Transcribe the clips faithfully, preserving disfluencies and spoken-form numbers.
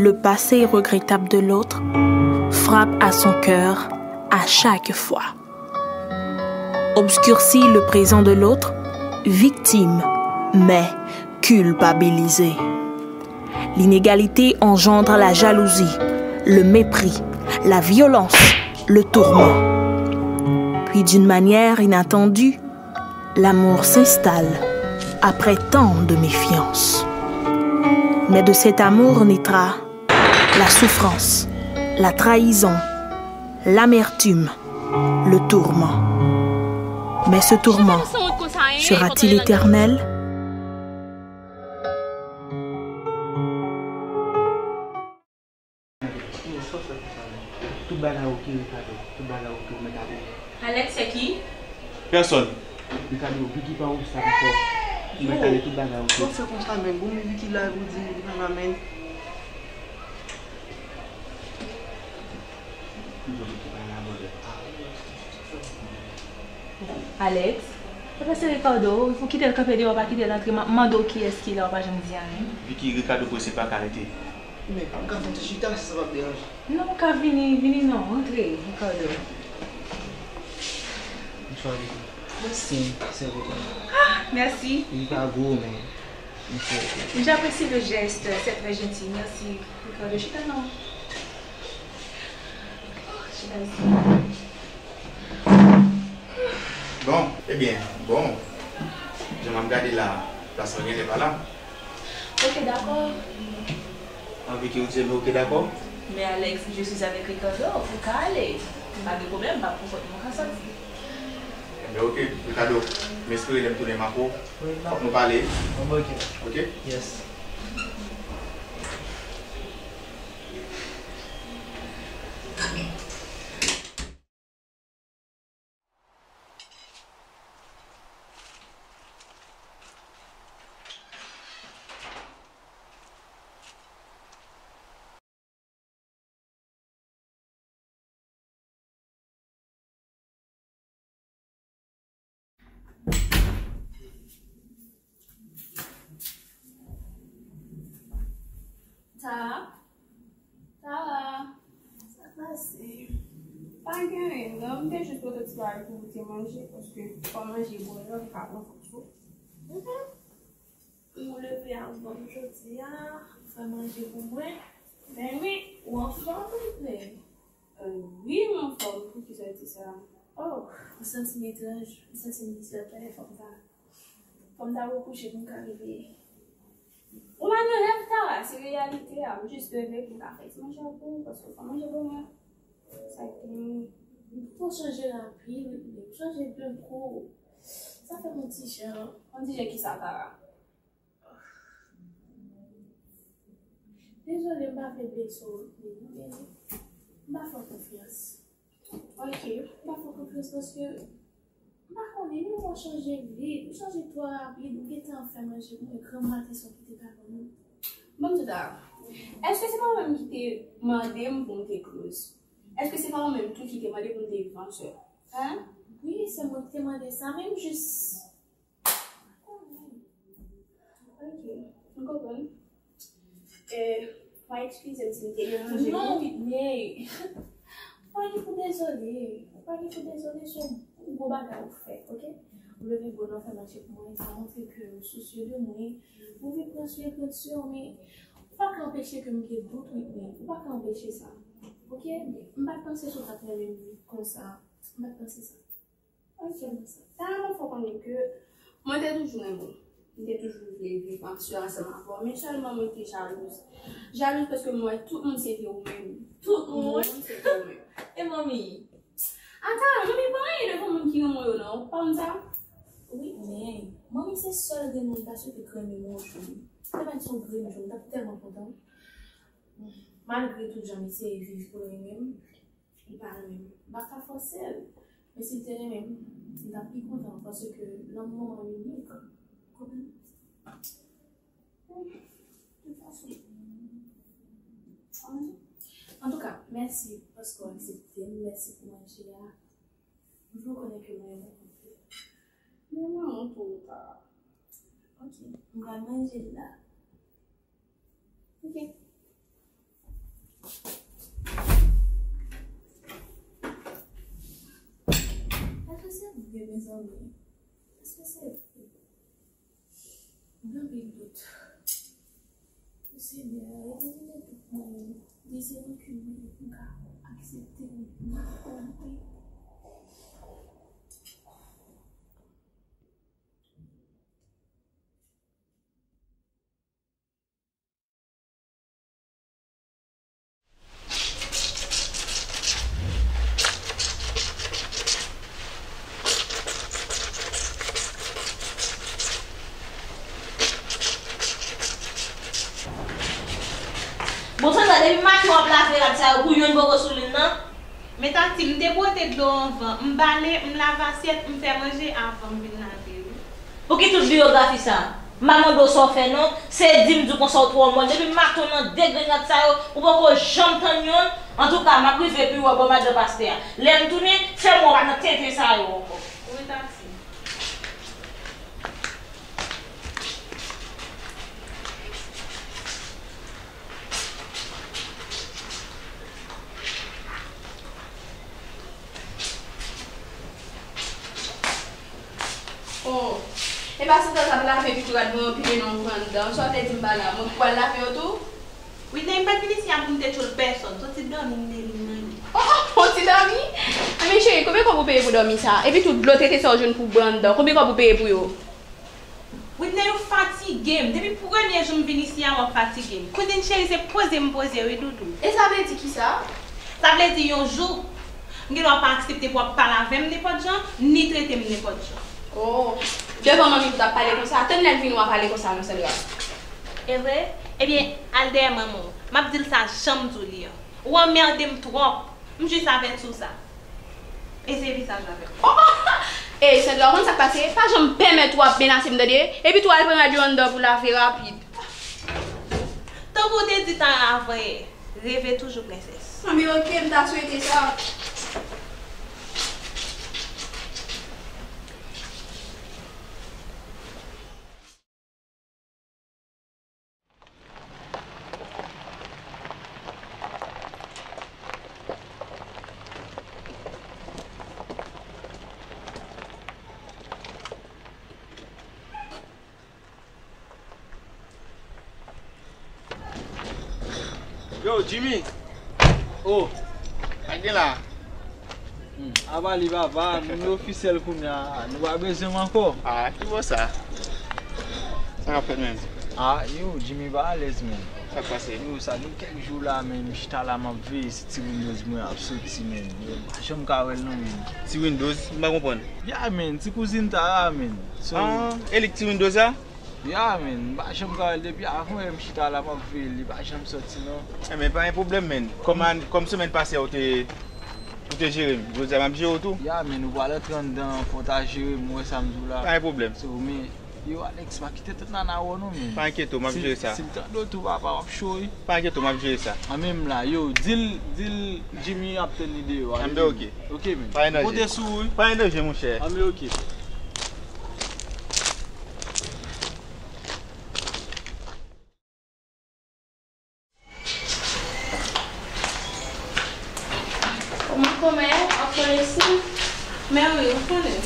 Le passé regrettable de l'autre frappe à son cœur à chaque fois. Obscurcit le présent de l'autre, victime, mais culpabilisé. L'inégalité engendre la jalousie, le mépris, la violence, le tourment. Puis d'une manière inattendue, l'amour s'installe après tant de méfiance. Mais de cet amour naîtra la souffrance, la trahison, l'amertume, le tourment. Mais ce tourment sera-t-il éternel ? Tout bagay oke, Ricardo. Tout bagay oke, ou mèt ale. Alex, se ki? Pèsòn. Ricardo, Vicky pa ou sa ankò. Ou mèt ale, tout bagay oke. Bon, se konsa, men. Bon, men Vicky la, ou di li pa la, men. Ricardo, Vicky pa la, brother. Alex, sa pase Ricardo, ou kite l kanpe deyò, w pa kite l antre, m ap mande w kiyès ki la, w pa janm di anyen. Vicky, Ricardo prese, pa ka rete. Men, m ka fè yon ti chita, si sa p ap deranje. Non, ou ka vini, vini non, antre, Ricardo. Bonswa, Vicky. Mwen sen, sèvo pa. Mèsi. Li pa gwo, men li fè. J'apprécie le geste, c'est très gentil, merci. Ricardo, chita non. Oh, chita ici. Bon, ebyen, bon. Jan m ap gade la, plas mwen genlè pa la. Ok, dakò. Anvi ke ou di m ok, dakò? Men Alex, je suis avec Ricardo, ou ka ale. M pa gen pwoblèm, m pa konprann mwen ka sòti. Ebyen, ok, Ricardo, m espere lè m tounen m ap ou. Wi, m Fòk nou pale, Bon, ok. Ok? Yes. Tara? Tara? Sa pase? Pa gen anyen, non. M te jis pote ti bagay pou ou te manje, paske fò manje bwè yo, li ka pran fòs ou. Ou leve anvan m jodi a, ou fè manje pou mwen. Ben wi, ou anfòm, men. Wi, m anfòm. Poukisa w di sa? Oh, m santi m etranj. M santi m bizarre. Fò m ta, fò m ta rekouche pou m ka reveye. Ou pa nan rèv, Tara, se reyalite a. M jis leve pou m ka fè ti manje pou ou, paske ou fè manje pou mwen. Sa ki. M twò chanje rapid, m chanje de kou. Sa fè m yon ti jan. Yon ti jan kisa, Tara? Dezole, m pa vle blese w, men m pa fè w konfyans. Ok, m pa fè w konfyans paske m pa konnen, men w chanje vit, ou chanje twò rapid, ou gentan ap fè manje pou mwen granm maten san w kite kabann ou. Ban m di w sa, èske se pa ou menm ki te mande m pou m te close? Èske se pa ou menm tou ki te mande pou m te vansè? Hein? Wi, se mwen ki te mande sa, men m jis Ok, m konprann. Eh, w a eskize m si m te deranje ou. Non, Whitney. Pa gen pou dezole. Pa gen pou dezole, se yon gwo bagay ou fè, ok? Ou leve bò nan fè manje pou mwen, sa montre ke ou sousye de mwen. Ou vin pran sou ekrensyon, men ou pa ka anpeche ke m gen dout, Whitney. Ou pa ka anpeche sa, ok? M pa t panse si w t ap renmen m konsa. M pa t panse sa. Ok, sa mwen fè w konnen ke mwen te toujou renmen w. M te toujou vle viv ansye ansanm avè w, men sèlman mwen te jalouz. Jalouz paske mwen wè tout moun se te ou menm. Tout moun se te ou menm. E manmi? Ata, manmi pa anyen devan moun ki renmen w yo non, ou pa konn sa? Wi, men manmi se sèl grenn moun m ta swete k renmen m yon jou. Te mèt se yon grenn jou, m t ap tèlman kontan. Malgre tout jan m eseye viv pou l renmen m, Li pa renmen m. M pa ka fòse l. Men si l te renmen m, m t ap pi kontan paske lanmou an inik. Konprann? Tout fason. Antouka, mèsi paske w aksepte m. Mèsi pou manje a. M vle w konnen ke mwen renmen w anpil. Mwen renmen w tou, Tara. Ok, m pral manje l la. Ok. Èske se vre, mezanmi? Èske se vre? Mwen gen anpil dout. Senyè, elimine dout mwen yo. Lese rankin mwen yo pou m ka aksepte w nan kò m. Bon, Sandra, depi maten w ap lave rad sa yo, pou yonn poko sou liy nan? Men Tati, m te bwote dlo anvan, m bale, m lave asyèt, m fè manje avan m vin lave, wi. Pou ki tout biyografi sa? M pa mande w sa w fè non, se di m di w konsa w twò mòn. Depi maten w nan de grenn rad sa yo, ou poko janm tann yonn. Antouka, m ap rive pi wo bò madan pastè a. Lè m tounen, fè m wè w pa nan tenten sa yo ankò. Wi, Tati. Oh, e pa Sandra k ap lave epi tou rad mwen yo pile nan yon kwen anndan. Sa w te di m pa la, mwen ki pral lave yo tou? Whitney, m pa t vin isi a pou m te tchole pèsòn. Se yon ti dòmi m te vin nan li. Oh, oh, yon ti dòmi? Enben cheri, konbyen kòb ou peye pou dòmi sa? Epi tou, dlo tete sa w jwenn pou w bwè anndan, konbyen kòb ou peye pou yo? Whitney, ou fatige m. Depi premye jou m vin isi a, w ap fatige m. Kouzin cheri, se poze m poze, wi, doudou. E sa vle di kisa? Sa vle di yon jou, m gen dwa pa aksepte pou w ap pale avè m nenpòt jan, ni trete m nenpòt jan. Oh, devan manmi w t ap pale konsa? Tann lè l vini w a pale konsa non, Sandra. E vre? Ebyen, al dèyè manman w. M ap di l sa jan m di w li an. Ou anmède m twòp. M jis avèti w sa. Eseye vizaj avè m. Oh! Ey, Sandra, ou konn sa k pase? Pa janm pèmèt ou ap menase m, tande? Epi tou al pran rad yo anndan pou lave rapid. Tankou w te di Tara avan yè, reve toujou, prensès. Anben, oke, m ta swete sa. Yo, Jimmy! Oh! Sa k gen la? Hmm, apa li papa, nou ofisyèl kounye a, nou pa bezwen m ankò. Ah, ki bò sa? Sa k ap fèt menm? Ah, yo, Jimmy pa alèz, menn. Sa k pase? Yo, sa gen kèk jou la, menn, m chita la, m ap veye si ti Windows mwen ap soti, menn. Yo, m pa janm ka wè l non, menn. Ti Windows? M pa konprann. Ya, menn, ti kouzin Tara, menn. So, ah, e li k ti Windows la? Ya, menn, m pa janm ka wè l depi avan yè m chita la, m ap veye l, li pa janm soti non. Enben, pa gen pwoblèm, menn. Kòm an-, kòm semèn pase a, ou te, ou te jere m, jodi a m ap jere w tou. Ya, menn, ou pral antre anndan pou w ta jere m, ou wè sa m di w la. Pa gen pwoblèm. So, men, yo, Alex, pa kite tèt Nana wè w non, menn. Pa enkyete w, m ap jere sa. Si l tande w tou, papa, w ap cho, wi. Pa enkyete w, m ap jere sa. An menm la, yo, di l, di l Jimmy ap tann li deyò. Anben, oke. Oke, menn. Pa gen danje. Konte sou ou, wi. Pa gen danje, monchè. Anben, oke. Kòman kòmè ap fè isi? Mèwi, ou konnen.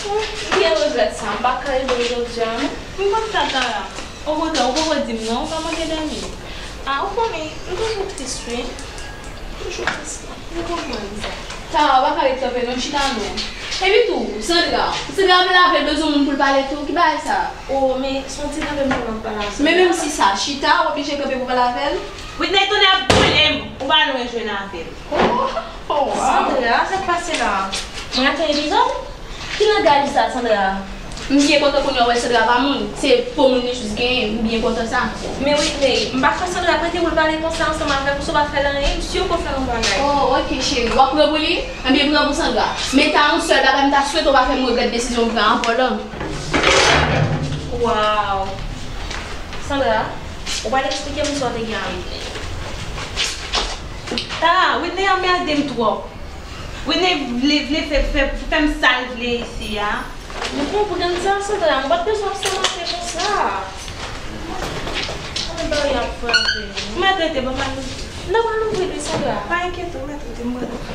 Wi, m byen regrèt sa. M pa ka ede w jodi a, non. M konn sa, Tara. Okontrè, ou poko di m non, ou pa manke dòmi. A, ou konnen, m toujou tris, wi. Toujou tris. M konprann sa. Tara, ou pa ka ret kanpe non, chita non. Epi tou, Sandra, Sandra ap lave, l bezwen moun pou l pale tou, ki bagay sa? O, men se yon ti kanpe m pran m ap pale avè l. Men menm si sa, chita, w oblije kanpe pou pale avè l? Whitney, tonnè ap boule m, ou pa lwen jwenn avè l. Oh, oh, wow. Sandra, sa k pase la? Mwen ap tande bizon? Ki langaj sa, Sandra? M byen kontan kounye a w wè Sandra pa moun. Se po moun li jis genyen. M byen kontan sa. Men Whitney, m pa kwè Sandra prete pou l pale konsa ansanm avè w, si w pa fè l anyen, m si w ko fè yon bagay. Oh, oke, cheri. W ap pran pou li? Anben, pran pou Sandra. Men ta yon sèl bagay m ta swete w pa fè m regrèt desizyon m pran avè w lan. Wow. Sandra, ou pral eksplike m sa w te gen a Whitney. Tara, Whitney anmède m twòp. Whitney vle, vle fè, fè, fè m sa l vle isi a. M konprann sa, Sandra, m pa t bezwen ap sèmante konsa. Ann ba w y ap frape. Maltrete, ban m al. M ta pral ouvri li, Sandra. Pa enkyete w, mèt rete, m pral ouvri.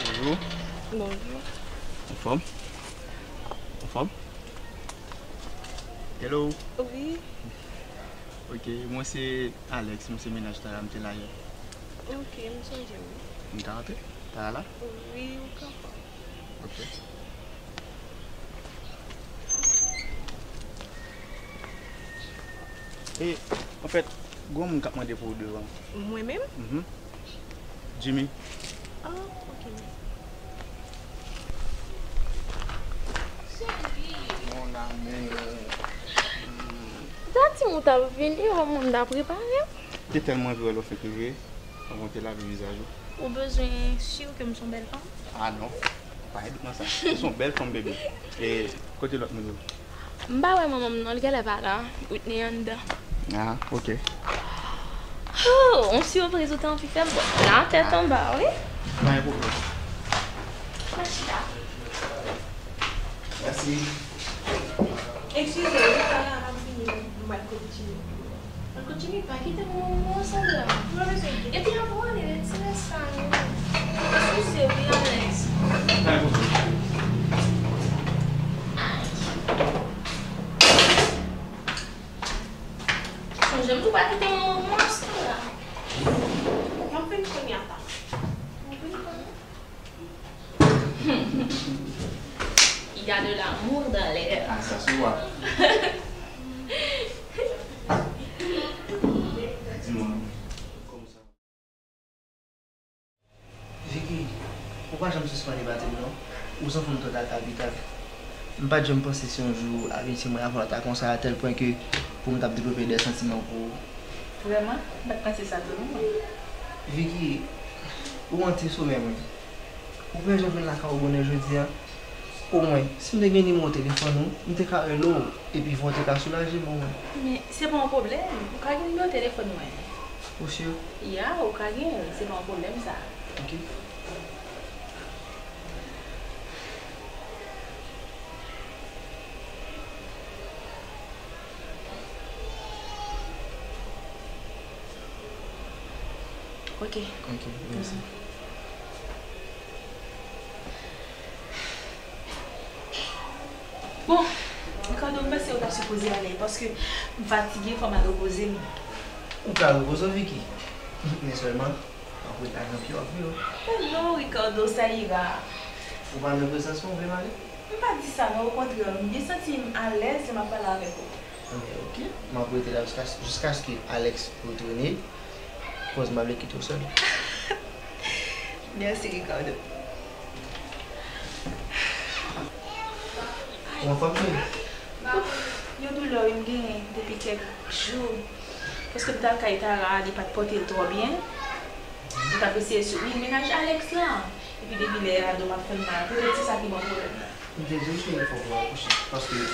Bonjou. Bonjou. Anfòm? Anfòm? Hello. Wi. Ok, mwen se Alex, mwen se mennaj Tara, m te la yè. Ok, m sonje wi. M ka antre? Tara la? Wi, ou ka antre. Ok. E, anfèt, gwo moun k ap mande pou ou devan. Mwen menm? Mhm. Jimmy. Ah, ok, mèsi. Mon amour. Dati m t ap vini, yon moun ta prepare m. Te tèlman anvi wè lè w fenk rive. Mwen te lave vizaj ou. Ou bezwen si ke m se yon bèl fanm? Ah non, pa gen dout nan sa. Ou se yon bèl fanm, bebe. E kote lòt moun yo? M pa wè manman m non, li genlè pa la. Whitney anndan. Ah, ok. Oh, yon sipriz ou te anvi fè m. Bon, la tèt anba, wi. Pa gen pwoblèm. Mwen chita. Mèsi. Eskize, wi, talè a m ap vini, m al kote Jimmy. Al kote Jimmy, pa kite m, mwen, mwen, Sandra. Mwen bezwen kite. Epi apre w ale retire sa, non. Eskize, wi, Alex. Ay. Sonje m tou pa kite mwen, mwen, Sandra. M ap vin kounye a, ta. M ap vin kounye a. Il y a de l'amour dans l'air. Ah, ça se voit. Dis-moi, comment ça va? Vicky, ou pa janm sispann epate m non. Ou se yon fanm twò ta kapital. M pa t janm panse si yon jou amitye mwen avè w ta konsa, a tèl pwen ke pou m t ap devlope de santiman pou ou. Vrèman? M pa t panse sa tou non, mwen. Vicky, ou antre somèy mwen. Ou pran jan vin lakay ou bonè jodi a? Omwen, si m te gen nimewo telefòn ou, m te ka rele w, epi vwa w te ka soulaje m omwen. Men, se pa yon pwoblèm. Ou ka gen nimewo telefòn mwen. Ou si? Ya, ou ka gen l. Se pa yon pwoblèm, sa. Ok. Ok. Ok, mèsi. Bon, Ricardo, m panse ou ta sipoze ale, paske m fatige, fò m al repoze m. Ou ka repoze w, Vicky. Men sèlman, w ap ret la nan pye w ap veye w. Oh non, Ricardo, ça ira. Ou pa nan prezans mwen, ou vle m ale? M pa di sa non, okontrè, m byen santi m alèz lè m ap pale avèk ou. Anben, ok, m ap rete la jiska, jiskaske Alex retounen, koz m pa vle kite w sèl. Mèsi, Ricardo. Ou anfòm, cheri? Ouf, yon doulè wi m genyen depi kèk jou. Paske m t al kay Tara, li pa t pote l twò byen. M t ap eseye sou, wi, mennaj Alex la. Epi depi lè a, do m ap fè m mal. Petèt se sa ki ban pwoblèm nan. M te di w, cheri, fòk ou akouche. Paske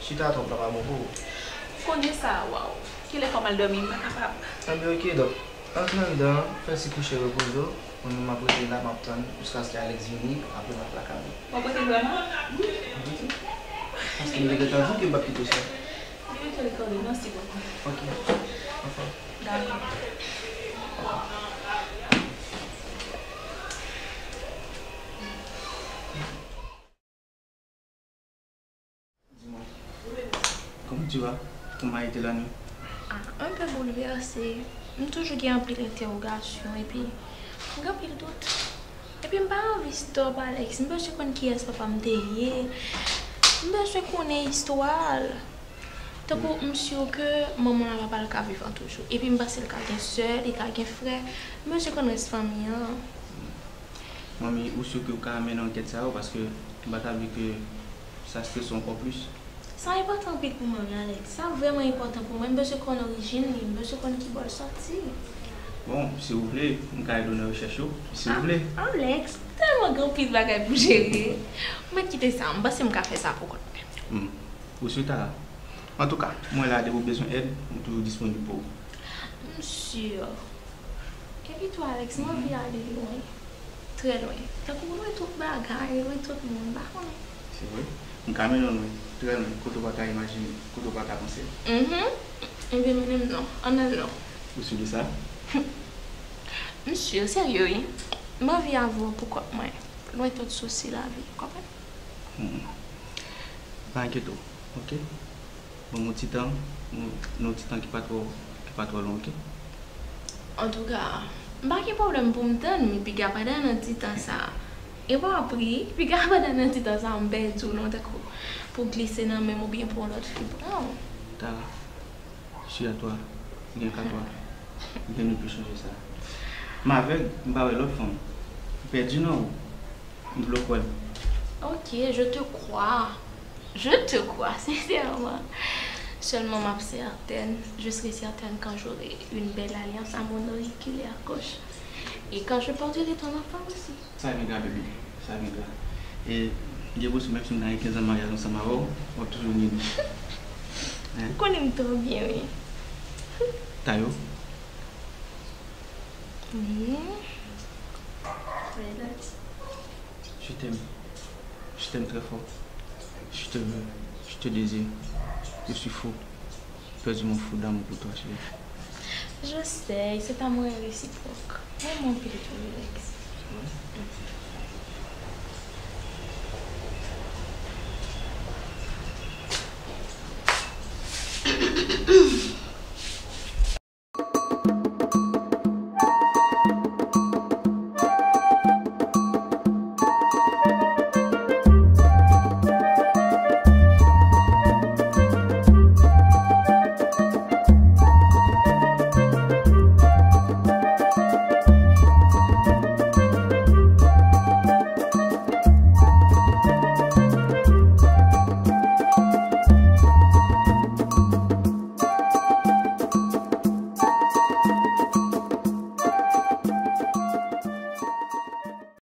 chita twòp la pa bon pou ou. Ou konnen sa, waw. Kilè fò m al dòmi, m pa kapab. Anben, ok, donk, antre anndan, fè ti kouche repoze w. Mwen menm, m ap rete la, m ap tann jiskaske Alex vini, apre m ap lakay mwen. W ap rete vrèman? Wi, m rete. Paske m te gentan di w ke m p ap kite w sèl. Li rete, li kole, mèsi bokou. Ok. Anfòm. Dakò. Dis-moi, comment tu vas? Kòman a été la nuit? Ah, un peu bouleversée. M toujou gen anpil entèwogasyon epi m gen anpil dout. Epi m pa anvi stòp, Alex. M bezwen konn kiyès papa m te ye. M bezwen konnen istwa l. Tankou m si ke manman l ak papa l ka vivan toujou. Epi m panse l ka gen sè, li ka gen frè. M bezwen konn rès fanmi an. Manmi, ou si ke ou ka mennen ankèt sa yo, paske m pa ta vle ke sa strese w ankò plis. Sa enpòtan anpil pou mwen, wi, Alex. Sa vrèman enpòtan pou mwen. M bezwen konn orijin li, m bezwen konn ki bò l sòti. Bon, si w vle, m ka ede w nan rechèch yo, si w vle. Ah, Alex, tèlman gen anpil bagay pou jere. Ou mèt kite sa, m panse m ka fè sa pou kont mwen. Hmm. Ou si, Tara? Antouka, mwen la, depi w bezwen èd, m toujou disponib pou ou. M si. Epi tou, Alex, m anvi ale lwen. Trè lwen. Tankou lwen tout bagay, lwen tout moun, m pa konnen. Se vre? M ka mennen w lwen, trè lwen, kote w pa ta imajine, kote w pa ta panse. Mhm. Ebyen, mennen m non. Ann al non. Ou si de sa? M si, serye, wi. M anvi avè w pou kont mwen. Lwen tout sousi lavi, w konprann? Hmm. Pa enkyete w, oke? Ban m yon ti tan, yon, yon ti tan ki pa twò, ki pa twò long, oke? Antouka, m pa gen pwoblèm pou m tann, men piga pandan nan ti tan sa a. E pa pri, piga pandan nan ti tan sa a, m pèdi w non, tankou pou glise nan men m oubyen pou yon lòt fi pran w. Tara, je suis à toi. Gen ka twa. Gen nou pi chanje sa. M avèg, m pa wè lòt fanm. M pèdi nan ou. M bloke w. Ok, je te crois. Je te crois, sincèrement. Seulement, m ap certaine, je serai certaine quand j'aurai une belle alliance à mon auriculaire gauche. Et quand je porterai ton enfant aussi. Sa vin gra, baby. Sa vin gra. E, gen posib, menm si m ta gen kenz an maryaj ansanm avè w, w ap toujou nye nou. Hein? Ou konnen m twò byen, wi. Tayo. Wi. Wi, Daddy. Je t'aime. Je t'aime très fort. Je te veux. Je te désire. Je suis fou. J'ai perdu mon fou d'amour pour toi, chérie. Je sais, cet amour est réciproque. Mwen renmen anpil tou, Alex.